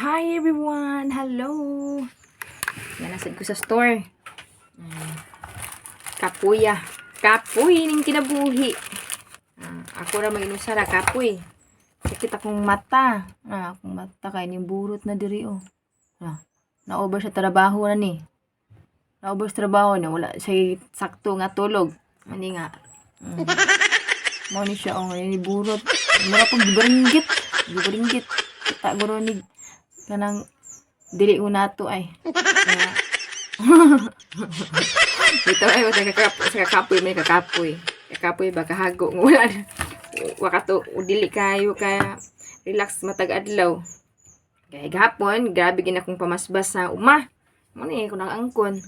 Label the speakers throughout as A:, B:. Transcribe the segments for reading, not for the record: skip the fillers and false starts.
A: Hi everyone! Hello! Yan, nasad ko sa store. Kapuya. Kapuy ning kinabuhi. Ah, ako ra mag-inusa ra kapoy. Sakit akong mata. Ah, akong mata kay ning burot na diri oh. Ah, na-over sa trabaho na ni. Na-over sa trabaho na wala siya sakto nga tulog. Ani nga. Mao ni siya oh, ni burot. Mura pag gibaringgit. Gibaringgit. Kita guro ni kanang dili ko nato ay. Kaya, dito ay sa kakapoy, sa kakapoy may kakapoy. Kakapoy ba kahago nga wala na. Wakato dili kayo kaya relax matag adlaw. Kaya gahapon, grabe gin akong pamasbas sa uma. Mo ni ko nang angkon.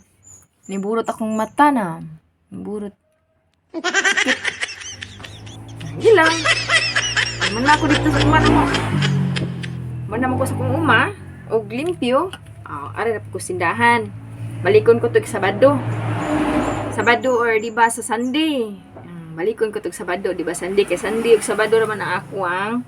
A: Niburot akong mata na. Niburot. Sakit. Hindi lang. Man na ako dito sa uma mo. Man naman ko sa kong uma og limpyo. Ah, ari ra ko sindahan. Balikon ko tug Sabado. Sabado or di ba sa Sunday. Balikon ko tug Sabado, di ba Sunday kay Sunday ug Sabado raman ang ako ang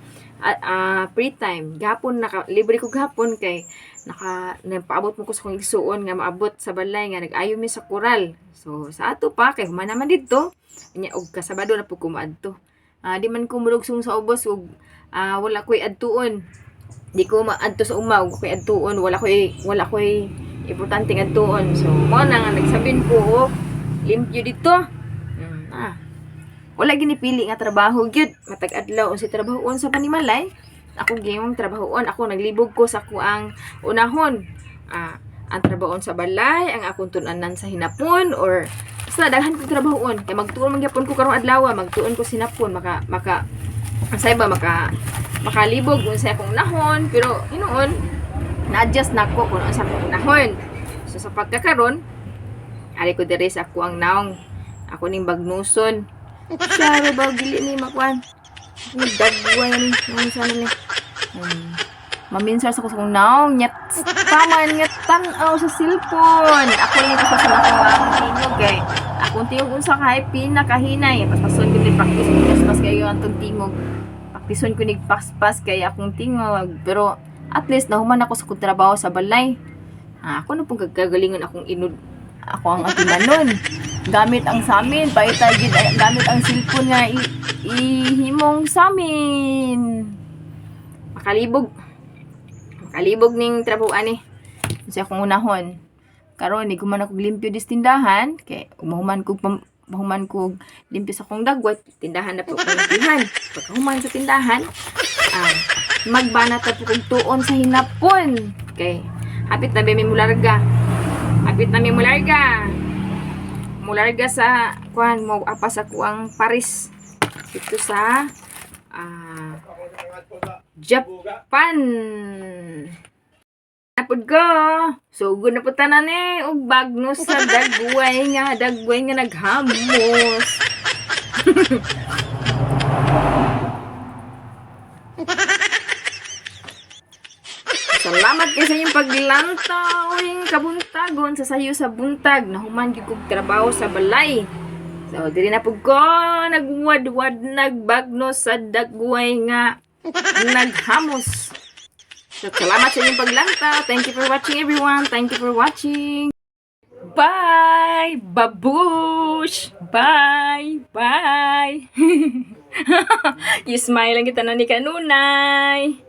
A: free time. Gahapon naka libre ko gahapon kay naka nagpaabot mo ko sa kong igsuon nga maabot sa balay nga nag-ayo mi sa koral. So sa ato pa kay human naman didto. Nya og kasabado na pud ko moadto. Ah, di man ko mulugsong sa ubos ug wala ko'y adtuon. Di ko maadto sa uma ug ko'y adtuon, wala ko'y importante nga adtuon. So mo na nga nagsabin ko og limpyo dito. Wala ginipili nga trabaho gyud. Matag adlaw unsay trabahoon sa panimalay. Ako gayong trabahoon, ako naglibog ko sa kuang unahon. Ah, ang trabahoon sa balay, ang akong tun-anan sa hinapon or basta daghan kong trabahoon. Kay magtuon man gyapon ko karong adlaw, magtuon ko sinapon maka maka ang ba maka makalibog unsay akong unahon, pero hinuon na-adjust na ko kung unsa akong unahon. So sa pagkakaron, ari ko diri sa ako ang naong ako ning bagnuson. Siya ba dili ni makuan. Ni dagway ni nung sana ni. Maminsar sa ko sa kong naong nyat taman nga tan-aw sa cellphone. Ako lang paspason ako ang tingog kay akong tingog unsa kay pinakahinay. Paspason ko ni practice ko paspas kayo ang tong tingog. Praktison ko ni paspas kay akong tingog. Pero at least nahuman ako sa kong trabaho sa balay. Ah, ako na pong gagalingon akong inud ako ang atimanon. Gamit ang samin, paitay gid gamit ang cellphone nga ihimong samin. Makalibog. Makalibog ning trabaho ani. Sa akong unahon. Karon ni kuman ako limpyo dis tindahan kay mahuman ko limpyo sa akong dagway, tindahan na po ko limpihan. Pagkahuman sa tindahan, magbanat na po kog tuon sa hinapon. Kay hapit na ba mi mularga. Hapit na mi mularga. Mularga sa kuan mo apa sa kuang Paris. Dito sa Japan. Napud ko. So, na po tanan eh. Og bagnos sa dagway nga naghamos. Salamat kay sa inyong paglantaw ing kabuntagon sa sayo sa buntag. Nahuman gyud kog trabaho sa balay. So, diri na pud ko nagwadwad nagbagnos sa dagway nga naghamos. So, salamat sa inyong paglantaw. Thank you for watching, everyone. Thank you for watching. Bye! Babush! Bye! Bye! You smile lang kita na ni kanunay.